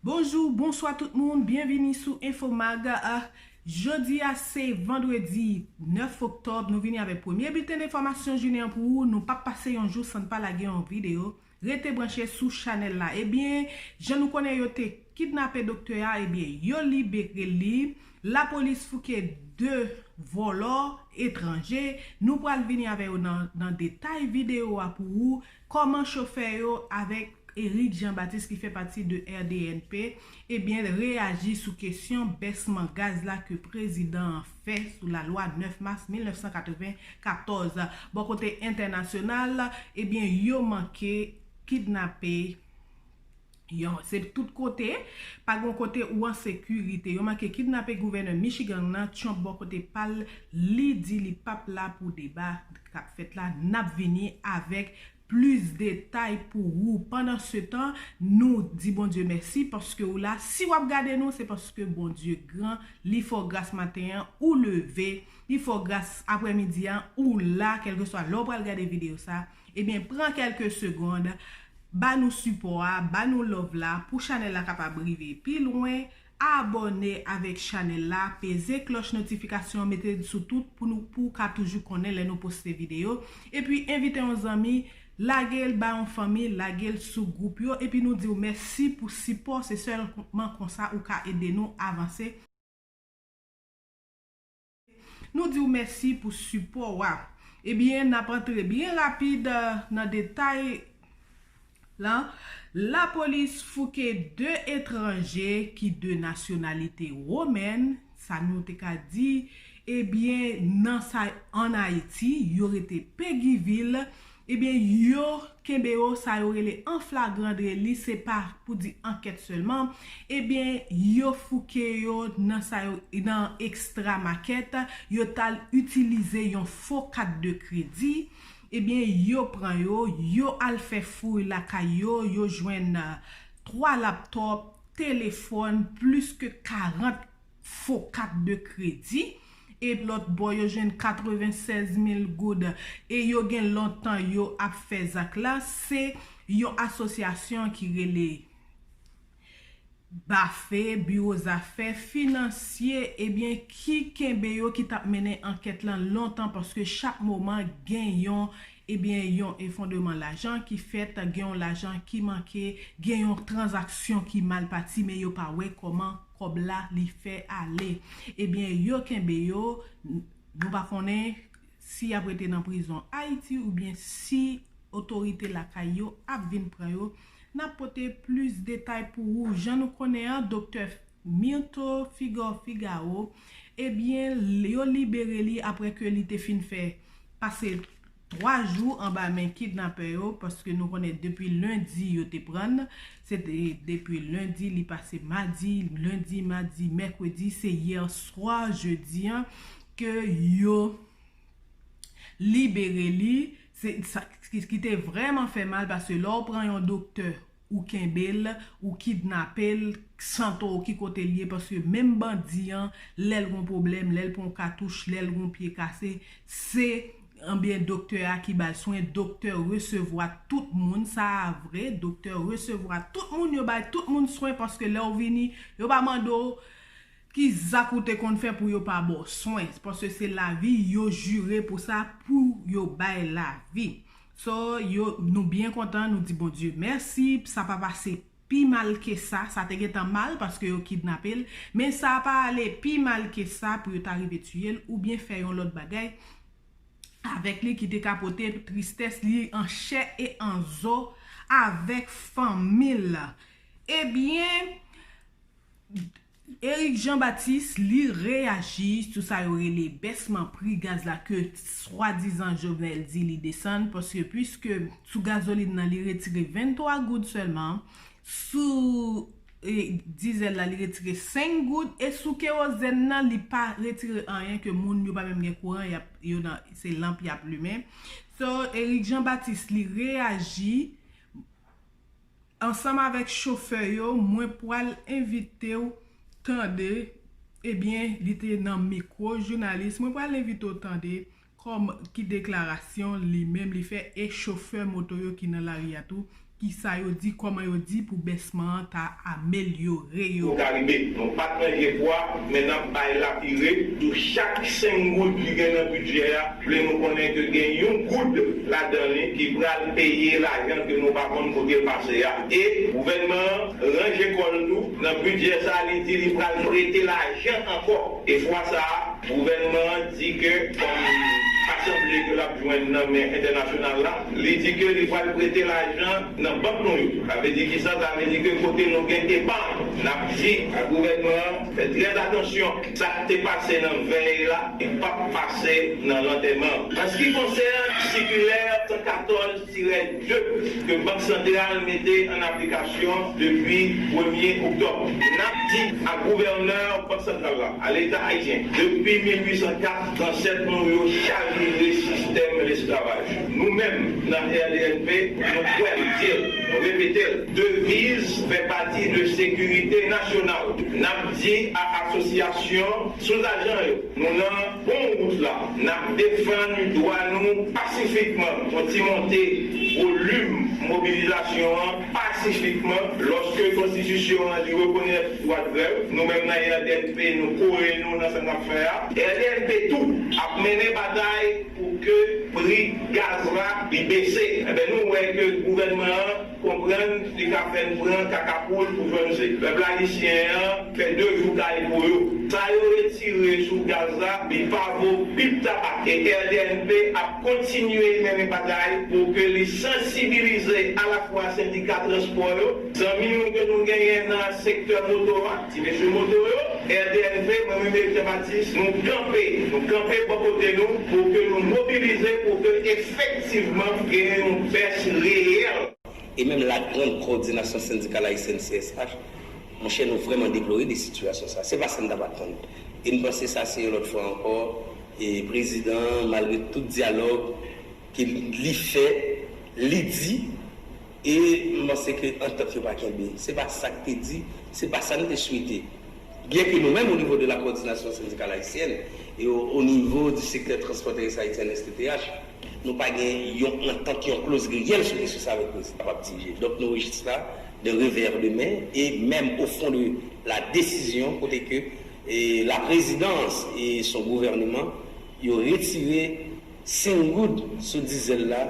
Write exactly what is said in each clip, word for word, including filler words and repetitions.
Bonjou, bonswa tout moun, byenvini sou Infomag. Ah, jodi a se vandredi nèf oktòb, nou vini avèk premye bilten enfòmasyon jounen an pou ou. Nou p ap pase yon jou san n pa lage yon videyo. Rete branche sou chanèl la. Ebyen, jan nou konnen yo te kidnape doktè a, ebyen, yo libere li. Lapolis fouke de vòlò etranje. Nou pral vini avè yo nan, nan detay videyo a pou ou. Kòman chofè yo avèk Eric Jean Baptiste ki fè pati de R D N P, ebyen, reyaji sou kesyon bèsman gaz la ke prezidan an fè sou lalwa nèf mas mil nèf san katreven katòz. Bò kote entènasyonal, ebyen, yo manke kidnape yon, se tout kote, pa gen kote ou an sekirite. Yo manke kidnape gouvènè Michigan nan, Trump bò kote pa l, li di li p ap la pou deba k ap fèt la. N ap vini avèk plis detay pou ou. Pandansetan, nou di Bondye mèsi paske ou la. Si w ap gade nou, se paske Bondye gran, li fè w gras maten an, ou leve, li fè w gras aprèmidi an, ou la, kèlkeswa lè w pral gade videyo sa. Ebyen, pran kèlke segonn, ba nou sipò a, ba nou love la, pou chanèl la kapab rive pi lwen. Abòne avèk chanèl la, peze klòch notifikasyon an, mete l sou tout pou nou, pou w ka toujou konnen lè nou poste videyo. Epi envite yon zanmi, lage l ba yon fanmi, lage l sou gwoup yo, epi nou di w mèsi pou sipò, se sèlman konsa ou ka ede nou avanse. Nou di w mèsi pou sipò w a. Ebyen, n ap antre byen rapid, eh, nan detay lan. Lapolis fouke de etranje ki de nasyonalite womèn, sa nou te ka di, ebyen, nan sa ann Ayiti, yo rete Peguy Ville, ebyen, yo kenbe yo, sa yo rele an flagrant délit, se pa pou di ankèt sèlman. Ebyen, yo fouke yo nan sa yo, nan Extra Market, yo t al itilize yon fo kat de kredi. Ebyen, yo pran yo, yo al fè fouy lakay yo, yo jwenn, eh, twa laptòp, telefòn, plis ke karant fo kat de kredi. E lòt bò, yo jwenn katrevennsèz mil goud. E yo gen lontan yo ap fè zak la. Se yon asosyasyon ki rele BAFE, Biwo Zafè Finansye, ebyen, ki kenbe yo, ki t ap mennen ankèt lan lontan, paske chak moman gen yon, ebyen, yon efondreman lajan ki fèt, gen yon lajan ki manke, gen yon tranzaksyon ki mal pati, men yo pa wè kòman kòb la li fè ale. Ebyen, yo kenbe yo, n-, nou pa konnen si y ap rete nan prizon Ayiti oubyen si otorite lakay yo ap vin pran yo. N ap pote plis detay pou ou. Jan nou konnen an, Doktè Myrtho Figaro, ebyen, yo libere li apre ke li te fin fè pase twa jou anba men kidnapè yo, paske nou konnen depi lendi yo te pran l, se te, depi lendi li pase madi, lendi, madi, mèkredi, se yè swa, jedi an, ke yo libere li, se sa ki, ki te vrèman fè mal, paske lè w pran yon doktè, ou kenbe l, ou kidnape l, santo w ki kote l ye, paske menm bandi an, lè l gon pwoblèm, lè l pran katouch, lè l gon pye kase, se, ebyen, doktè a ki ba l swen, doktè resevwa tout moun, sa a vre, doktè resevwa tout moun, yo bay tout moun swen, paske lè w vini, yo pa mande w ki zak ou te konn fè pou yo pa ba w swen, paske se lavi, yo jire pou sa, pou yo bay lavi. So, yo, nou byen kontan, nou di Bondye mèsi, sa pa pase pi mal ke sa, sa te gentan mal paske yo kidnape l, men sa pa ale pi mal ke sa pou yo ta rive tiye l oubyen fè yon lòt bagay avèk li ki te ka pote tristès li an chè e an zo avèk fanmi l. Ebyen, Eric Jean Baptiste, li reyaji sou sa yo rele bèsman pri gaz la ke swadizan Jovenel di li desann, paske piske sou gazolin nan li retire venntwa goud sèlman, sou, e, dizèl la li retire senk goud, e sou kerozèn nan li pa retire anyen, ke moun yo pa menm gen kouran, y ap, yo nan, se lanp y ap limen. So, Eric Jean Baptiste li reyaji ansanm avèk chofè yo, mwen pral envite w tande, ebyen, li te nan mikwo jounalis, mwen pral envite w tande kòm ki deklarasyon li menm li fè e chofè moto yo ki nan lari a tou, kisa yo di, kòman yo di pou bèsman an ta amelyore yo. Pou Karibe. Nou pa t manje pwa, men n ap bay lapire sou chak senk goud ki gen nan bidjè a. Vle nou konnen ke gen yon goud ladan li ki pral peye lajan ke nou pa konn kote l pase a. E gouvènman an ranje kò l tou. Nan bidjè sa a, li di li pral prete lajan ankò. E fwa sa a, gouvènman an di ke kòm pa sanble ke l ap jwenn nan men entènasyonal la, li di ke li pral prete lajan nan bank nou yo. Sa vle di kisa? Sa vle di ke kote nou gen epay, n ap di a gouvènman an fè trè atansyon. Sa k te pase nan vèy la, li p ap pase nan lantèman. An se ki konsène sikilè san katòz tirè de ke Bank Santral mete an aplikasyon depi premye oktòb, n ap di a gouvènè Bank Santral la, a Leta ayisyen, depi mil uit san kat, zansèt nou yo chavire sistèm lesklavaj. Nou menm, nan R D N P, nou kwè, nou di l, nou repete l, deviz fè pati de sekirite nasyonal. N ap di a asosyasyon sou lajan yo, nou nan bon wout la. N ap defann dwa nou pasifikman. Yon ti monte volim mobilizasyon an pasifikman. Lòske konstitisyon an li rekonèt dwa de grèv, nou menm nan R D N P nou kore nou nan sa n ap fè a. R D N P tou ap mennen batay pou ke pri gaz la li bese. Enben nou wè ke gouvènman an konprann li ka fè n pran kaka poul pou jwenn ze. Pèp ayisyen an fè de jou kay pou yo. Sa yo retire sou gaz la, li pa vo pip tapak. E R D N P ap kontinye mennen batay pou ke li sansibilize alafwa sendika transpò yo, zanmi nou ke nou genyen nan sektè moto a, ti mesye moto yo, R D N P, mwen menm Eritye Batis, nou kanpe, nou kanpe bò kote nou pou ke nou mobilize pou ke efektivman genyen yon bès reyèl. E menm la Grande Coordination Syndicale Haïtienne, C S H, monchè, nou vrèman deplore de sitiyasyon sa. Se pa sa n t ap atann. E m panse sa se yon lòt fwa ankò, e prezidan an, malgre tout dyalòg ke li fè, li di, e m panse ke antant yo pa kenbe. Se pa sa k te di, se pa sa n te swete. Byenke nou menm, o nivo de la Coordination Syndicale Haïtienne e o, o nivo di sektè transpò terès ayisyen, S T T H, nou pa gen yon antant, yon kloz reyèl sou kesyon sa avèk prezidan ap dirije. Donk nou rejte sa d'un revers de main e menm au fond de la décision kote ke e la présidence et son gouvernement yo retire senk goud sou dizèl la,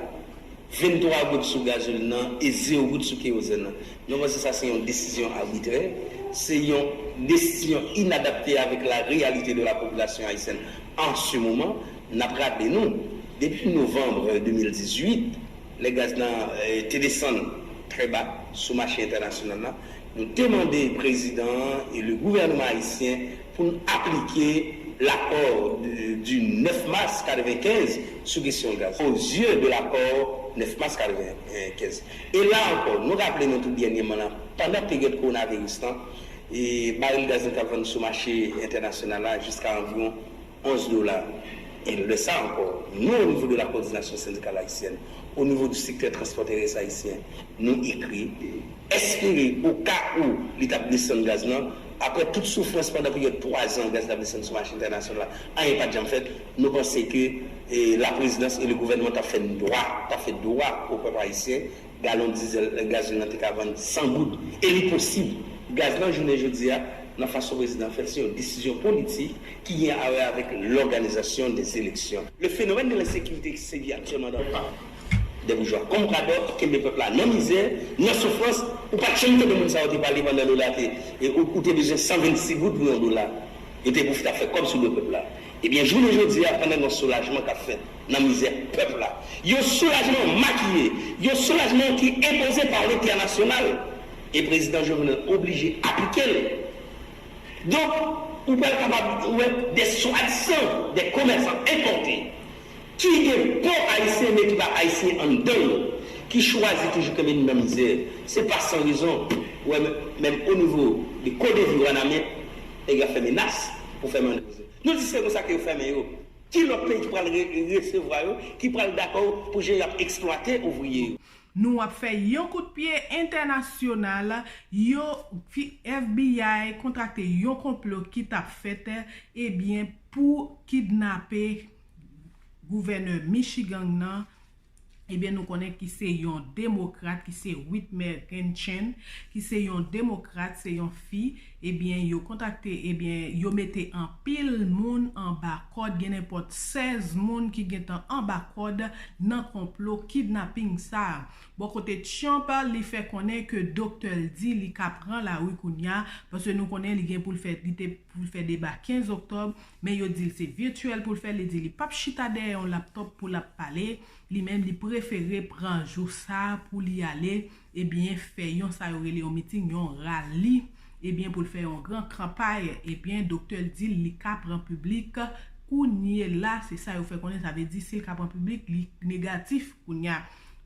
venntwa goud sou gazolin nan e zewo goud sou kewozèn nan. Nou panse sa se yon desizyon abitrè, se yon desizyon inadapte avec la réalité de la population haïtienne en ce moment. N ap raple nou, depi novanm de mil dizuit, lè gaz nan te desann trè ba sou mache entènasyonal la, nou te mande prezidan an e le gouvènman ayisyen pou n aplike l'accord du nèf mas katrevenkenz sou kesyon gaz, aux yeux de l'accord nèf mas katrevenkenz. E la ankò, nou raple nou tou dènyèman la, pandan peryòd kowonaviris lan, e baril gaz lan t ap vann sou mache entènasyonal la jiska anviwon onz dola. E lè sa ankò, nou, o nivo de la Coordination Syndicale Haïtienne, o nivo du sektè transpò terès ayisyen, nou ekri, espere, o ka ou li t ap desann gaz lan, apre tout soufrans pandan peryòd twa zan gaz la ap desann sou mache entènasyonal la, anyen pa t janm fèt, nou panse ke e la présidence et le gouvernement t ap fè dwa, t ap fè dwa o pèp ayisyen, galon dizèl, gazolin nan te ka vann san goud. E li posib. Gaz lan jounen jodi a, nan fason prezidan fè l, se yon desizyon politik ki gen a wè avèk l'organisation des élections. Le phénomène de l'insécurité qui sévit actuellement dans le pays. Dèboujwa kòm Pradò ki kenbe pèp la nan mizè, nan soufrans, ou pa t janm tande moun sa yo te pale pandan dola te, e ou, ou te bezwen san vennsis goud pou yon dola. Yo te pwofite ap fè kòb sou do pèp la. Ebyen, jounen jodi a, pandan gen yon soulajman k ap fèt nan mizè pèp la, yon soulajman makiye, yon soulajman ki enpoze pa lentènasyonal, e prezidan Jovenel oblije aplike l. Donk, ou pral kapab wè de swadizan de komèsan enpòte ki gen po ayisyen men ki pa ayisyen anndan yo, ki chwazi toujou kenbe n nan mizè. Se pa san rezon ou wè menm o nivo de Codevi Wanament, nèg yo ap fè menas pou fèmen anndan prizon. Nou di se konsa ke yo fèmen yo. Ki lòt peyi ki pral re- resevwa yo, ki pral dakò pou jan y ap eksplwate ouvriye yo? Nou ap fè yon kout pye entènasyonal, yo, F B I kontrakte yon konplo ki t ap fèt, ebyen, pou kidnape gouvènè Michigan nan, Ebyen, nou konnen ki se yon demokrat, ki se Whitmer Genshin, ki se yon demokrat, se yon fi. Ebyen, yo kontakte, ebyen, yo mete anpil moun anba kòd, gen nenpòt sèz moun ki gentan anba kòd nan konplo kidnaping sa a. Bò kote Trump, li fè konnen ke doktè l di li ka pran lari kounye a, paske nou konnen li gen pou l fè, li te pou l fè deba kenz oktòb, men yo di l se vityèl pou l fè, li di li p ap chita dèyè yon laptòp pou l ap pale, li menm li prefere pran jou sa a pou li ale, ebyen, fè yon sa yo rele yon miting, yon rali, ebyen, pou l fè yon gran kanpay, ebyen, doktè l di l li ka pran piblik kounye la, se sa yo fè konnen, sa vle di si l ka pran piblik, li negatif kounye a.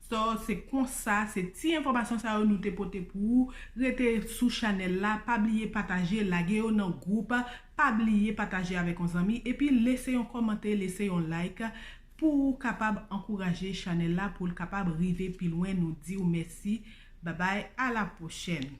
So, se konsa, se ti enfòmasyon sa yo nou te pote pou ou. Rete sou chanèl la, pa bliye pataje, lage yo nan gwoup, pa bliye pataje avèk yon zanmi, epi lese yon kòmantè, lese yon like pou ou kapab ankouraje chanèl la, pou l kapab rive pi lwen. Nou di w mèsi. Babay, a la pwochèn.